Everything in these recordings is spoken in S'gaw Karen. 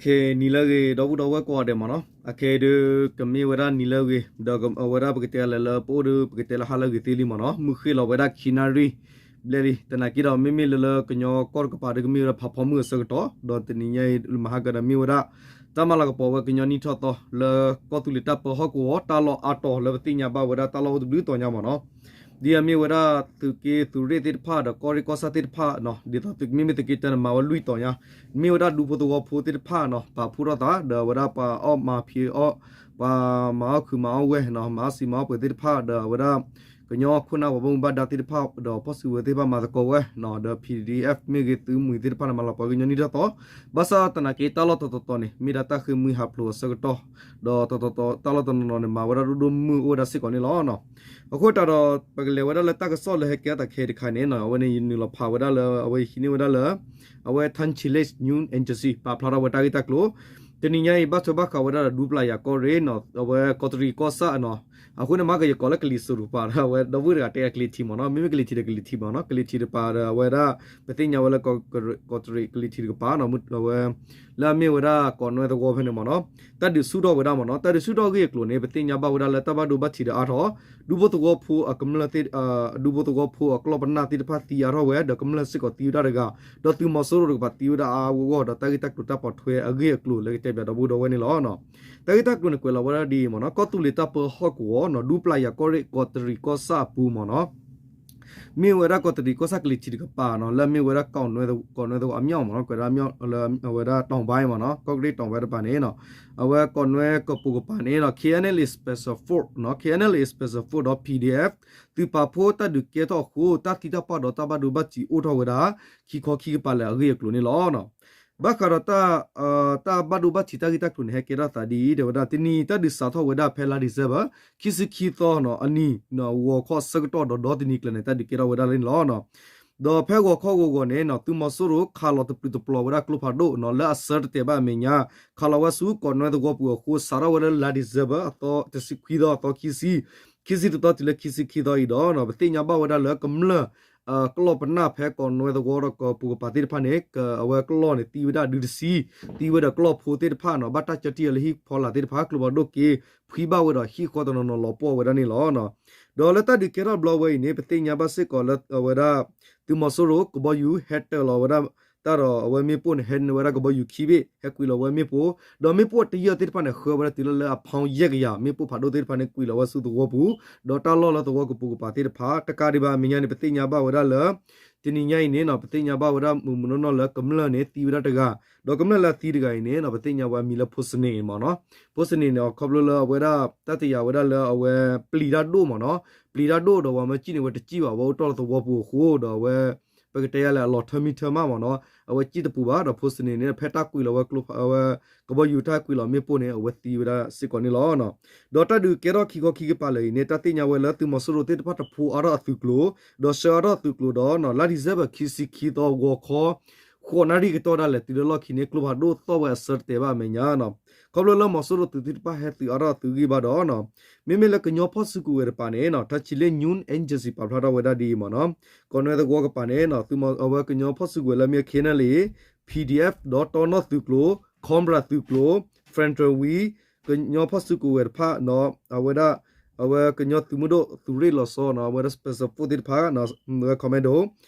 နံၤလၢအဂ့ၤ ဒီပုၢ်ဒီဝဲၢ်ကိးဂၤဒဲးမ့ၢ်နီၤ, အခဲအံၤဒုး ကမ့ၢ်ဝဲဒၣ်နံၤလၢအဂ့ၤ ဒီးအဝဲဒၣ်ပကတဲလၢလၢပအိၣ်ဒီး ပကတဲလၢဟါလၢအဂ့ၤသ့လံမ့ၢ်နီၤ, မုၢ်ဃ့ၢ်လီၤဝဲဒၣ်ခံနၣ်ရံၣ်ဘျဲၣ်လံ, သနာ်က့ဒီးမ့မ့ၢ်လၢလၢကညီကီၢ်တကပၤဒီးကမ့ၢ်ဝဲဒၣ်ဖးဖီမုၢ်အဆၢကတီၢ်, ဒီးတနံၤညါအံၤမဟါကဒီးမ့ၢ်ဝဲဒၣ် တၢ်မၤလၤကပီၤဝဲကညီနံၣ်ထီၣ်သီ လၢကီၢ်သူလ့ၤတၢ်ပၢဟီၣ်ကဝီၤ တၢ်လီၢ်အါတီၤလၢပသ့ၣ်ညါဘၣ်ဝဲဒၣ်တၢ်လီၢ်အိၣ်တဘျုးတီၤညါမ့ၢ်နီၤ, ဒ်အမ့ၢ်ဝဲဒၣ်သုးက့သုးရ့ၣ်သ့ၣ်တဖၣ်ဒီးကီၢ်ရ့ၣ်ကီၢ်ဆၣ်သ့ၣ်တဖၣ်နီၤ, ဒ်သိးသုးမ့မ့ၢ်သုးက့တၢန့ၣ် မၤဝဲလွံၢ်တီၤညါ, မ့ၢ်ဝဲဒၣ်ဒူဖိသဝီဖိသ့ၣ်တဖၣ်နီၤ ပာ်ဖှိၣ်ထီၣ်သး ဒီးအဝဲဒၣ်ပှၤအီၣ်မၤဖံးအီၣ် ပှၤမၤအီၣ်ခုးမၤအီၣ်ဝဲနီၤ, မၤအီၣ်စံာ်မၤအီၣ်ပှဲၤသ့ၣ်တဖၣ် ဒီးအဝဲဒၣ် ကညီခိၣ်နၢ်ပှၤဘၣ်မူဘၣ်ဒါသ့ၣ်တဖၣ် ဒီးဖီၣ်စုကဝဲၤသ့ၣ်တဖၣ်မၤသကိးဝဲနီၤ, ဒီး P D F မ့ၢ်ဂ့ၤ သုးမုၢ်သ့ၣ်တဖၣ်န့ၣ် မၤလၤကပီၤကညီနံၣ်ထီၣ်သီ, ဘၣ်ဆၣ်သနာ်က့တၢ်လီၢ်တတီၤတီၤန့ၣ် မ့ၢ်ဒၣ်တၢ်ဃ့ၢ်မှံဟးဖျိးအဆၢကတီၢ်, ဒီးတတီၤတီၤ တၢ်လီၢ်တနီၤနီၤန့ၣ် မၤဝဲဒၣ်ဒိၣ်ဒိၣ်မုၢ်အိၣ်ဝဲဒၣ်စ့ၢ်ကီးန့ၣ်လီၤ. အဃိသတးဒီး ပကလဲၤဝဲဒၣ်လၢတၢ်ကစီၣ်လၢဟဲကဲထီၣ်သးခဲအံၤတခါန့ၣ်နီၤ, အဝဲန့ၣ်ယနုာ်လီၤဖးဝဲဒၣ်လၢ အဝဲယဟံးန့ၢ်ဝဲဒၣ်လၢ အဝဲ Thanchile News Agency ပာ်ဖျါထီၣ်ဝဲတၢ်ဂ့ၢ်တၢ်ကျိၤ တနံၤညါအံၤ ဘၣ်ထွဲဘၣ်ဃးဝဲဒၣ်ဒီးဒူပျၢ်ယၤကီၢ်ရ့ၣ်နီၤ, အဝဲကီးတရံးကီၢ်ဆၣ်နီၤ, အဃိန့ၣ်မ့ၢ်ကယကီးလၢကလံၤစိးတကပၤ အဝဲဒီပုၢ်ဝဲၢ်တဂၤတဲကလံၤထံးမ့ၢ်နီၤ, မ့မ့ၢ်ကလံၤထံးဒီးကလံၤထံးမ့ၢ်နီၤ, ကလံၤထံးတကပၤဒီးအဝဲဒၣ် ပသ့ၣ်ညါဝဲလၢ ကီးတရံးကလံၤထံးတကပၤနီၤ, အဝဲ လၢအမ့ၢ်ဝဲဒၣ်ကီးနွဲသဝီဖဲန့ၣ်မ့ၢ်နီၤ, တၢ်ဒုးဆူၣ်ထီၣ်ဝဲဒၣ်မ့ၢ်နီၤ, တၢ်ဒုးဆူၣ်ထီၣ်အဂ့ၢ်အကျိၤန့ၣ် ပသ့ၣ်ညါဘၣ်ဝဲဒၣ်လၢတၢ်ဘၣ်ဒိဘၣ်ထံးဒီးအါထီၣ်, ဒူဖိသဝီဖိအကမျၢၢ်သ့ၣ် ဒူဖိသဝီဖိအကျီၢ်ပနၢ်သ့ၣ်တဖၣ်သံအါထီၣ်ဝဲ ဒီးကမျၢၢ်စ့ၢ်ကီးသံဝဲဒၣ်တဂၤ, ဒီးသုးမီၤစိရိၤတကပၤသံဝဲဒၣ်အါအါဂီၢ်ဂီၢ် ဒီးတၢ်ဂ့ၢ်တၢ်ကျိၤတၢ်ပိာ်ထွဲအဂ့ၢ်အကျိၤလၢကတဲဘၣ်ဒီပုၢ်ဝဲၢ်န့ၣ်လီၤ. တၢ်ဂ့ၢ်တၢ်ကျိၤန့ၣ်ကွဲးလီၤဝဲဒၣ်ဒ်အံၤမ့ၢ်နီၤ, ကီၢ်သူလ့ၤတၢ်ပၢဟီၣ်ကဝီၤနီၤ, ဒူပျၢ်ယၤကီၢ်ရ့ၣ်ကီးတရံးကီၢ်ဆၣ်အပူၤမ့ၢ်နီၤ မ့ၢ်ဝဲဒၣ်ကီးတရံးကီၢ်ဆၣ်ကလံၤထံးတကပၤနီၤ, လၢအမ့ၢ်ဝဲဒၣ်ကီးနွဲသဝီအမြောက်မ့ၢ်နီၤ, ကွဲးဒၣ်အမြောက်လၢအဝဲဒၣ်တောင်ပိုင်းမ့ၢ်နီၤ, ကီၢ်ကရ့ၣ်တောင်ပိုင်းတကပၤန့ၣ်နီၤ, အဝဲကီးနွဲကပိာ်ကပၤန့ၣ်နီၤ, K N L A Special Force နီၤ, K N L A Special Force ဒီး P D F သုးပာ်ဖှိၣ်တၢ်ဒုးကဲထီၣ်အဃိ တၢ်သံတၢ်ပှၢ်ဒီးတၢ်ဘၣ်ဒိဘၣ်ထံးအိၣ်ထီၣ်ဝဲဒၣ် ခံခီခံကပၤလၢအဂ့ၢ်အကျိၤန့ၣ်လီၤ. ဘၣ်ဃးဒီးတၢ် တၢ်ဘၣ်ဒိဘၣ်ထံးတၢ်ဂ့ၢ်တၢ်ကျိၤန့ၣ် ဟဲကဲထီၣ်သးဒ်အံၤ တဲဝဲဒၣ် တနံၤတၢ်ဒုးစးထီၣ်ဝဲဒၣ်ဖဲလါ December ခံဆံခံသီနီၤ အနံၤ ဂီၤခီဆၢကတီၢ်ဒီးဒီတနံၤကျၢၤန့ၣ် တၢ်ဒုးကဲထီၣ်ဝဲဒၣ်လံန့ၣ်လီၤ. ဒီးဖဲဂီၤခီဂီၤဂီၤန့ၣ်နီၤ သုးမီၤစိရိၤခးလီၤတပျုာ်တပျီၤဝဲဒၣ်ကျိဖးဒိၣ်နီၤ လၢအဆၢတတဲာ်ဘၣ်အမဲာ်ညါ ခးလီၤဝဲဆူကီးနွဲသဝီပူၤအဃိ စးထီၣ်ဝဲလၢလါ December အသီ တဆံခွံသီ အသီခံဆံ ခံဆံတသီတုၤလၢခံဆံခံသီအံၤဒီး ပသ့ၣ်ညါဘၣ်ဝဲဒၣ်လၢကမျၢၢ် ကျီၢ်ပနၢ်ဖဲကီးနွဲသဝီဒီးကပိာ်ကပၤသ့ၣ်တဖၣ်န့ၣ် အဝဲကျီၢ်န့ၣ်သံဝဲဒၣ်ဒုတဆံ, သံဝဲဒီးကျီၢ်ဖိသ့ၣ်တဖၣ်နီၤ ဘၣ်တၢ်ကၠီတံၢ်အီၤလၢဟံၣ်ဖီလာ်သ့ၣ်တဖၣ် ကျိဖးဒိၣ်က့ ဖှံဘၣ်ဝဲဒီးဟံၣ်ဃီတနီၤနီၤလီၤပှီၢ်ဝဲဒၣ်န့ၣ်လီၤ. ဒီးလၢတၢ်ဒုးကဲထီၣ်ဘျီဝဲအံၤန့ၣ် ပသ့ၣ်ညါဘၣ်စ့ၢ်ကီးလၢအဝဲဒၣ် သုးမီၤစိရိၤကဘီယူၤဟဲတၢၤလီၤဝဲဒၣ် တၢ်ဒီးအဝဲမ့ၣ်ပိၢ်န့ၣ် ဟဲနုာ်ဝဲဒၣ်ကဘီယူၤခံဘ့ၣ် ဟဲကွံာ်လီၤဝဲမ့ၣ်ပိၢ်, ဒီးမ့ၣ်ပိၢ်တယၢၢ်သ့ၣ်တဖၣ်န့ၣ် ဃၢဝဲဒၣ်တုၤလၢလၢအ pound ယဲၢ်ကယၤ မ့ၣ်ပိၢ်ဖးဒိၣ်သ့ၣ်တဖၣ်န့ၣ် ကွံာ်လီၤဝဲဆူသဝီပူၤ, ဒီးတၢ်လီၢ်လၢသဝီကပိာ်ကပၤသ့ၣ်တဖၣ် တကးဒံးဘၣ်အမဲာ်ညါန့ၣ် ပသ့ၣ်ညါဘၣ်ဝဲဒၣ်လၢ တနံၤညါအံၤန့ၣ်နီၤ ပသ့ၣ်ညါဘၣ်ဝဲဒၣ်မုၢ်မုၢ်နီၢ်နီၢ်လၢကမျၢၢ်န့ၣ် သံဝဲဒၣ်တဂၤ, ဒီးကမျၢၢ်လၢအသံတဂၤအံၤန့ၣ်နီၤ ပသ့ၣ်ညါဝဲအမံၤလၢဖိစနံးမ့ၢ်နီၤ, ဖိစနံးန့ၣ် ခီဖျိလၢအဝဲဒၣ် တၢ်တယာ်ဝဲဒၣ်လၢအဝဲပျံၤတၢ်ဒိၣ်မ့ၢ်နီၤ, ပျံၤတၢ်ဒိၣ်ဒီးဝဲမ့ၢ်စံၣ်န့ၣ် ဝဲတစံၣ်ဘၣ် ဝဲအိၣ်တီၢ်လၢသဝီပူၤအဃိဒီးအဝဲ ပကတဲယၤလဲၣ် အလီၤထၢမံထၢမးမ့ၢ်နီၤ, အဝဲစံၣ်တပူၤဘၣ်ဒီးဖိစနံးန့ၣ် ဖဲတၢ်ကွံာ်လီၤဝဲကျိဖး အဝဲ ကဘီယူၤတၢ်ကွံာ်လီၤမ့ၣ်ပိၢ်န့ၣ် အဝဲသံဝဲဒၣ်စ့ၢ်ကီးန့ၣ်လီၤ. ဒီးတၢ်ဒုးကဲထီၣ်ခံခီခံကပၤလၢာ်အံၤန့ၣ် တၢ်သ့ၣ်ညါဝဲလၢသုးမီၤစိရိၤသ့ၣ်တဖၣ်တဖိးအါထီၣ်အသုးကျိၤ, ဒီးဆှၢအါထီၣ်အသုးကျိၤဒီး လါ December ခံဆံခံသီ ဂီၤခီ ဃိးနၣ်ရံၣ်ကတီၢ်ဒၣ်လဲာ် တုၤလၢလီၢ်ခံန့ၣ် ကျိဖးဒိၣ်သီၣ်ဝဲအဆၢတတဲာ်ဘၣ်အမဲာ်ညါနီၤ, ခီဖျိလၢမီၤစိရိၤသုးသ့ၣ်တဖၣ်ဟဲသုးအါထီၣ်အသုးဂံၢ်ဘါဒီး မ့မ့ၢ်လၢကညီဖီၣ်စုကဝဲၤတကပၤန့ၣ်နီၤ Tachinlik News Agency ပာ်ဖျါထီၣ်ဝဲဒၣ်ဒ်အံၤမ့ၢ်နီၤ, ကီးနွဲသဝီကပၤန့ၣ် သုးမီၤ အဝဲကညီဖီၣ်စုကဝဲၤလၢအမ့ၢ် K N L A, P D F ဒီးတီနီၣ်သုးကျိၤ, Cobra သုးကျိၤ, Federal Wing ကညီဖီၣ်စုကဝဲၤတဖၣ်နီၤ အဝဲဒၣ် အဝဲကညီသုးမုၢ်ဒိၣ်သုးရ့ၣ်လီၤဆီနီၤ အဝဲဒၣ် Special Force သ့ၣ်တဖၣ် အဝဲ Commando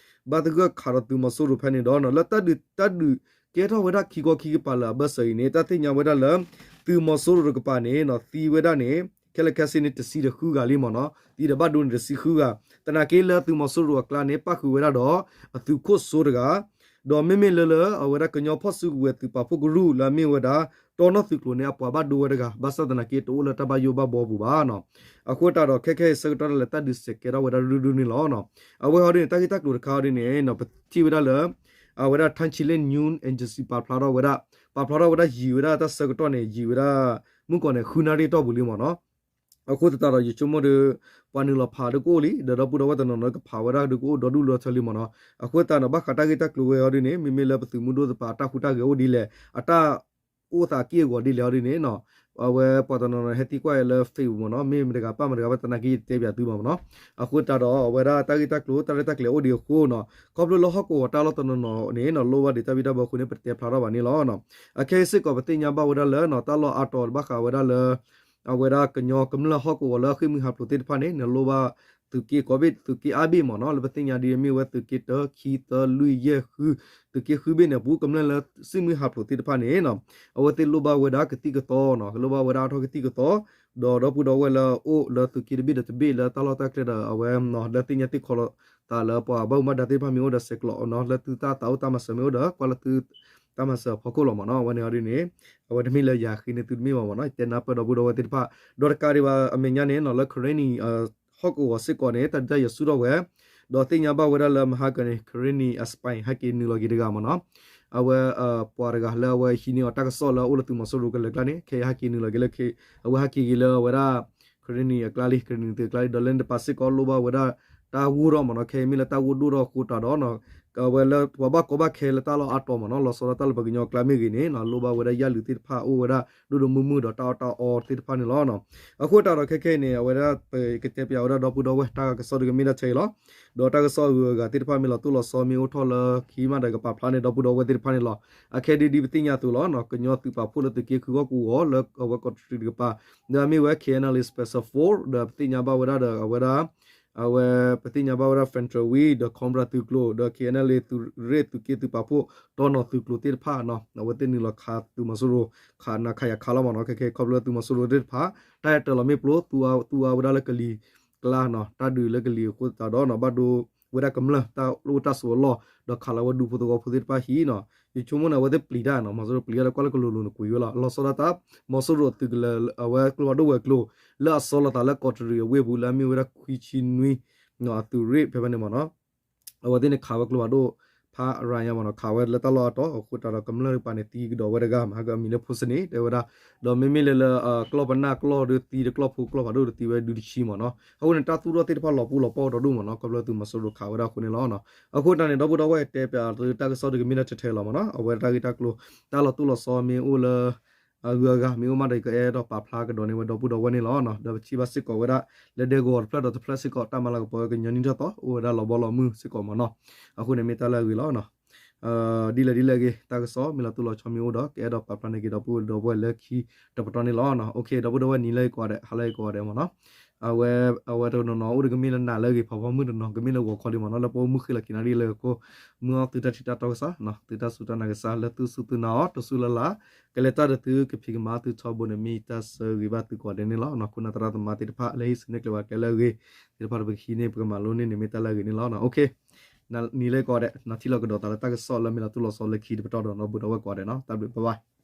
ဘၣ်သဂၢၢ်ခးဒီးသုးမီၤစိရိၤဖဲန့ၣ်ဒီး လၢတၢ်ဒုးကဲထီၣ်ဝဲဒၣ်ခံခီခံကပၤလၢာ်အဘၢၣ်စၢၤအံၤန့ၣ် တၢ်သ့ၣ်ညါဝဲဒၣ်လၢ သုးမီၤစိရိၤတကပၤန့ၣ် သံဝဲဒၣ်န့ၣ် ခဲလၢာ်ခဲဆ့န့ၣ် တဆံဒီးဃုဂၤလံမ့ၢ်နီၤ, သံဒီးဘၣ်ဒိန့ၣ်တဆံဃုဂၤ, သနာ်က့လၢသုးမီၤစိရိၤအကျါန့ၣ် ပၣ်ဃုာ်ဝဲဒၣ်ဒီး အသုးခိၣ်စိတဂၤ ဒီးမ့မ့ၢ်လၢလၢ အဝဲဒၣ်ကညီဖီၣ်စုကဝဲၤသုးပာ်ဖှိၣ်ကရူၢ်လၢအမ့ၢ်ဝဲဒၣ် တီနီၣ်သုးကျိၤန့ၣ် အပှၤဘၣ်ဒိဝဲတဂၤ ဘၣ်ဆၣ်သနာ်က့တအိၣ်လၢတၢ်ဘၣ်ယိၣ်ဘၣ်ဘှီပူၤဘၣ်နီၤ, အဃိသတးဒီးခဲခဲအံၤဆၢကတီၢ်ဒၣ်လဲာ်တၢ်ဒုးစဲးကဲထီၣ်ဝဲဒၣ်ဒုဒုန့ၣ်လီၤ. အဝဲဟီဒ်န့ၣ် တၢ်ဂ့ၢ်တၢ်ကျိၤတခါဟီဒ်န့ၣ် ပထံၣ်ဝဲဒၣ်လၢ အဝဲဒၣ် Tachinlik News Agency ပာ်ဖျါထီၣ်ဝဲဒၣ် ပာ်ဖျါထီၣ်ဝဲဒၣ်ယံာ်ဝဲဒၣ်တၢ်ဆၢကတီၢ်န့ၣ် ယံာ်ဝဲဒၣ် မုၢ်ကီၢ်န့ၣ် ဃုနၣ်ရံၣ်တီၢ်ပူၤလံမ့ၢ်နီၤ, အဃိသတးဒီးယဆိကမိၣ်ဒီး ပှၤနုာ်လီၤဖးဒုးကအိၣ်လံ ဒီးဒီပုၢ်ဒီဝဲၢ်တနီၤနီၤကဖးဝဲဒၣ်ဒုးကအိၣ်ဒီဒူၣ်ဒီထၢလံမ့ၢ်နီၤ, အဃိသတးဒီး ဘၣ်ဃးတၢ်ဂ့ၢ်တၢ်ကျိၤဝဲဟီဒ်န့ၣ် မ့မ့ၢ်လၢပသုးမုၢ်ဒိၣ်သ့ၣ်တဖၣ်အတၢ်ဟူးတၢ်ဂဲၤအိၣ်ဒ်လဲၣ် အတၢ်အိၣ်သးက့ၢ်အဂီၤဒ်လဲၣ်ဟီဒ်န့ၣ်နီၤ အဝဲပှၤတနီၤနီၤဟဲသံကွၢ်အီၤလၢ Facebook မ့ၢ်နီၤ, မ့ၢ်မတၤတဂၤပာ်မတၤတဂၤဘၣ်သနာ်က့ ယတတဲပၠးသုဘၣ်မ့ၢ်နီၤ. အဃိသတးဒီး အဝဲဒၣ်တၢ်ဂ့ၢ်တၢ်ကျိၤ တၢ်ရဲၣ်တၢ်ကျဲၤအိၣ်ဒံးအဃိနီၤ, ခီဖျိလၢဟီၣ်ကဝီၤတၢ်လီၢ်တနီၤနီၤန့ၣ်နီၤ လိၣ်ဘၣ်ဒံးတၢ်ဘံၣ်တၢ်ဘၢအဃိန့ၣ် ပတတဲဖျါထီၣ်ဘၣ်န့ၣ်လီၤ. အခဲအံၤစ့ၢ်ကီး ပသ့ၣ်ညါဘၣ်ဝဲဒၣ်လၢနီၤ တၢ်လီၢ်အါတီၤဘၣ်ဃးဝဲဒၣ်လၢ အဝဲဒၣ်ကညီကမျၢၢ်ဟီၣ်ကဝီၤလၢအဃ့ၢ်မှံဟးဖျိးသ့ၣ်တဖၣ်န့ၣ် နလိၣ်ဘၣ်သုးက့ကိးဘ့ၣ် သုးက့အါဘ့ၣ်မ့ၢ်နီၤ, လၢပသ့ၣ်ညါဒ်အမ့ၢ်ဝဲသုးက့တၢ ခံ သၢ လွံၢ် ယဲၢ် ဃု, သုးက့ဃုဘ့ၣ်န့ၣ် ပူၤကမျၢၢ်လၢဃ့ၢ်မှံဟးဖျိးသ့ၣ်တဖၣ်န့ၣ်နီၤ အဝဲသ့ၣ်လိၣ်ဘၣ်ဝဲဒၣ်ကသံၣ်ကသီနီၤ, လိၣ်ဘၣ်ဝဲဒၣ်အါထီၣ်ကသံၣ်ကသီ, ဒီးဒီပုၢ်ဒီဝဲၢ်လၢအအိၣ်လၢသုးက့တဘ့ၣ်ဒီးတဘ့ၣ်လၢတၢ်လီၢ်တၢ်ကျဲဒီး အဝဲလၢသ့ၣ်ညါသ့ၣ်ခီလီၤသးလၢပှၤဘၣ်မူဘၣ်ဒါသ့ၣ်တဖၣ်မ့ၢ်အိၣ်ဒီးဆဲးကျိးနီၤ လၢသုတၢ်သးအိၣ်တၢ်မၤစၢၤမ့ၢ်အိၣ်ဒီး ကွၢ်လၢသုတၢ်မၤစၢၤအဖီခိၣ်လီၤမ့ၢ်နီၤ. အဝဲန့ၣ်အီၤဒ်န့ၣ် အဝဲတမ့ၢ်လၢယၤဃ့န့ၢ်သုတမ့ၢ်ဘၣ်မ့ၢ်နီၤ, ယတဲနၢ်ပၢၢ်ဒီပုၢ်ဒီဝဲၢ်သ့ၣ်တဖၣ်, ဒီးတကးဒံးဘၣ်အမဲာ်ညါန့ၣ်နီၤ လၢ Karenni ဟီၣ်ကဝီၤစ့ၢ်ကီးန့ၣ် တၢ်ဒုးတၢ်ယၤဆူၣ်ထီၣ်ဝဲ, ဒီးသ့ၣ်ညါဘၣ်ဝဲဒၣ်လၢ Mahagany Karenni အ spy ဟဲက့ၤနုာ်လီၤက့ၤတဂၤမ့ၢ်နီၤ, အဝဲ ပှၤတဂၤလၢအဝဲဟံးန့ၢ်အီၤတၢ်ကစီၣ်လၢအအိၣ်လၢသုးမီၤစိရိၤကလၢၤကျါန့ၣ် ခဲအံၤဟဲက့ၤနုာ်လီၤက့ၤလၢ အဝဲဟဲက့ၤက့ၤလၢအဝဲဒၣ် Karenni အကျါလံ Karenni သုးအကျါလံ ဒီးလၢန့ၣ်တပၤစ့ၢ်ကီးလိၣ်ဘၣ်ဝဲဒၣ် တၢ်ဂိၢ်ထီၣ်မ့ၢ်နီၤ, ခဲအံၤမ့ၢ်လၢတၢ်ဂိၢ်ဒိၣ်ထီၣ်အဃိသတးဒီး အဝဲလၢပှၤဘၣ်ကီဘၣ်ခဲလၢတၢ်လီၢ်အါတီၤမ့ၢ်နီၤ လီၤဆီဒၣ်တၢ်လၢပှၤကညီအကျါမ့ၢ်ဂ့ၤန့ၣ် လိၣ်ဘၣ်ဝဲဒၣ်ယၣ်လုာ်သ့ၣ်တဖၣ်အိၣ်ဝဲဒၣ်ဒိၣ်ဒိၣ်မုၢ်မုၢ်ဒီးတၢ်အီၣ်တၢ်အီသ့ၣ်တဖၣ်န့ၣ်လီၤ. အဃိသတးဒီးခဲခဲအံၤန့ၣ် အဝဲဒၣ်ပကတဲပၠးဝဲဒၣ်ဒီပုၢ်ဒီဝဲၢ်တၢ်ဂ့ၢ်ကစီၣ်တကမ့ၢ်ဒၣ်ထဲအံၤလီၤ. ဒီးတၢ်ကစီၣ်အဂုၤအဂၤသ့ၣ်တဖၣ်မ့ၢ်လီၤတိၢ်လီၤဆီမ့ၢ်အိၣ်ထီၣ်လၢခံမးဒီးကပာ်ဖျါန့ၢ်ဒီပုၢ်ဒီဝဲၢ်သ့ၣ်တဖၣ်န့ၣ်လီၤ. အခဲဒ်ဒ်ပသ့ၣ်ညါအသိးလီၤ ကညီသုးပာ်ဖှိၣ်လၢသုးက့ဃုဟီၣ်ကဝီၤလၢအဝဲကီးတရံးတကပၤ ဒီးအမ့ၢ်ဝဲ K N L A Special Force ဒီးပသ့ၣ်ညါဘၣ်ဝဲဒၣ်ဒီးအဝဲဒၣ် အဝဲပသ့ၣ်ညါဘၣ်ဝဲဒၣ် Federal Wing ဒီး Cobra သုးကျိၤ ဒီး K N L A သုးရ့ၣ်သုးက့သုးပာ်ဖှိၣ် တီနီၢ်သုးကျိၤသ့ၣ်တဖၣ်နီၤ အဝဲသ့ၣ်နုာ်လီၤခးသုးမီၤစိရိၤ ခးနၤခးယၤခးလီၤမ့ၢ်နီၤ. ခဲခဲခီဖျိလၢသုးမီၤစိရိၤသ့ၣ်တဖၣ် တၢ်ဟဲတၢၤလီၤမ့ၢ်ပျိ သူအါဝဲဒၣ်လၢကလံၤကျါနီၤ တၢ်ဒုးလၢကလံၤအဃိသတးဒီးနီၤ ဘၣ်ဒိဝဲဒၣ်ကမျၢၢ်တၢ်အိၣ်တၢ်ဆိးအလီၢ် ဒီးခးလီၤဝဲဒူဖိသဝီဖိသ့ၣ်တဖၣ်ဟံၣ်နီၤ. ယဆိကမိၣ်န့ၣ် အဝဲသ့ၣ်ပျံၤတၢ်နီၤ မီၤစိရိၤပျံၤတၢ်လၢကွၢ်လၢကလိၤလိၤန့ၣ်ကွံာ်ဝဲလီၤ. လီၤဆီဒၣ်တၢ် မီၤစိရိၤသုးကလၢၤ အဝဲကျိဖးဒိၣ်ဝဲၤကျိၤ လၢအဆီလီၤသးလၢကီးတရံးအဝ့ၢ်ပူၤလၢအမ့ၢ်ဝဲဒၣ်ခွံဆံနွံ အသုးရ့ၣ်ဖဲဖဲန့ၣ်မ့ၢ်နီၤ အဝဲသ့ၣ်န့ၣ်ခးဝဲကျိဖးဒိၣ် ဖးအရၤညါမ့ၢ်နီၤ ခးဝဲလၢတၢ်လီၢ်အါတီၤ အဃိသတးဒီးကမျၢၢ်တကပၤန့ၣ်သံကဒီးဝဲတဂၤ မဟါကအမံၤလၢဖိစ့န့ၣ် တဲဝဲဒၣ် ဒီးမ့မ့ၢ်လၢလၢ ကျီၢ်ပနၢ်ကျီၢ်ဒီးသံတကျီၢ်ဖိကျီၢ်ဖးဒိၣ်ဒီးသံဝဲဒုတဆံမ့ၢ်နီၤ. အဃိန့ၣ် တၢ်သူၣ်ထီၣ်သ့ၣ်တဖၣ်လီၤပူၤလီၤပီၢ်ဒီဒိၣ်မ့ၢ်နီၤ ခီဖျိသုးမီၤစိရိၤခးဝဲဒၣ်အဃိန့ၣ်လီၤ. အဃိတၢ်န့ၣ် ဒီပုၢ်ဒီဝဲၢ်တဲပၠးသုတၢ်ကစီၣ်တကမ့ၢ်ဒၣ်ထဲထဲလီၤမ့ၢ်နီၤ အဝဲတၢ်ဂ့ၢ်တၢ်ကျိၤ တၢ်လီၤတိၢ်လီၤဆီမ့ၢ်အိၣ်လၢ အဂုၤအဂၤမ့ၢ်အိၣ်မးဒီး ကအဲၣ်ဒိးပာ်ဖျါကဒီးန့ၢ်ဝဲဒီပုၢ်ဒီဝဲၢ်န့ၣ်လီၤ. ဒီးပထံၣ်ဘၣ်စ့ၢ်ကီးဝဲဒၣ် လၢဒဲကဝီၤတဖျၢၣ်ဒီးတဖျၢၣ်စ့ၢ်ကီး တၢ်မၤလၤကပီၤဝဲကညီနံၣ်ထီၣ်သီ အိၣ်ဝဲဒၣ်လီၤဘီလီၤမုၢ်စ့ၢ်ကီးမ့ၢ်နီၤ. အဃိန့ၣ်မ့ၢ်တၢ်လၢအဂ့ၤလီၤ. ဒ်လဲၣ်ဒ်လဲၣ်ဂ့ၤ တၢ်ကစီၣ်မ့ၢ်လီၤတိၢ်လီၤဆီမ့ၢ်အိၣ်ဒီး ကအဲၣ်ဒိးပာ်ဖျါန့ၢ်က့ၤဒီပုၢ်ဒီဝဲၢ်လၢခံတပတီၢ်န့ၣ်လီၤ. ဒီပုၢ်ဒီဝဲၢ်နံၤလၢအံၤကိးဂၤဒဲး ဟါလၢအံၤကိးဂၤဒဲးမ့ၢ်နီၤ အဝဲ အဝဲတနီၤနီၤအိၣ်တကမ့ၢ်လၢနၤလၢအဂ့ၤ ဖးဖီမုၢ်တနီၤ ကမ့ၢ်လၢဂီၤခီလံမ့ၢ်နီၤ လၢပအိၣ်မုၢ်ဃ့လီၤက့ၤနၤဒ်လဲၣ်အဃိ မုၢ်အီၣ်သုတၢ်ထံတၢ်တီကစၢ် သုတၢ်စူၢ်တၢ်နာ်ကစၢ် လၢသုစူၢ်သုနာ်အီၤ တစူၢ်လၢ်လၢ် ကလဲၤတၢ်ဒီးသုကဖံးကမၤသုထီဘိန့ၣ် မ့ၢ်တၢ်ဆၢဂ့ၤဘၣ်သုကိးဂၤဒဲးန့ၣ်လီၤ. ခိၣ်နၢ်သရၣ်သမါသ့ၣ်တဖၣ် လၢဟံးစုနဲၣ်ကျဲၤဝဲကျဲလၢအဂ့ၤ သ့ၣ်တဖၣ်တပကဟံးန့ၢ် ပကမၤလိန့ၢ်န့ၣ် မ့ၢ်တၢ်လၢအဂ့ၤန့ၣ်လီၤ. နံၤလၢကိးဂၤဒဲး နထံၣ်လိာ်ကဒီးသးလၢတၢ်ကစီၣ်လၢမ့ၢ်လီၤတိၢ်လီၤဆီလၢခံတပတီၢ်ဒီး ဒီပုၢ်ဒီဝဲၢ်ကိးဂၤဒဲးနီၤ တၢ်ဘျုး bye bye.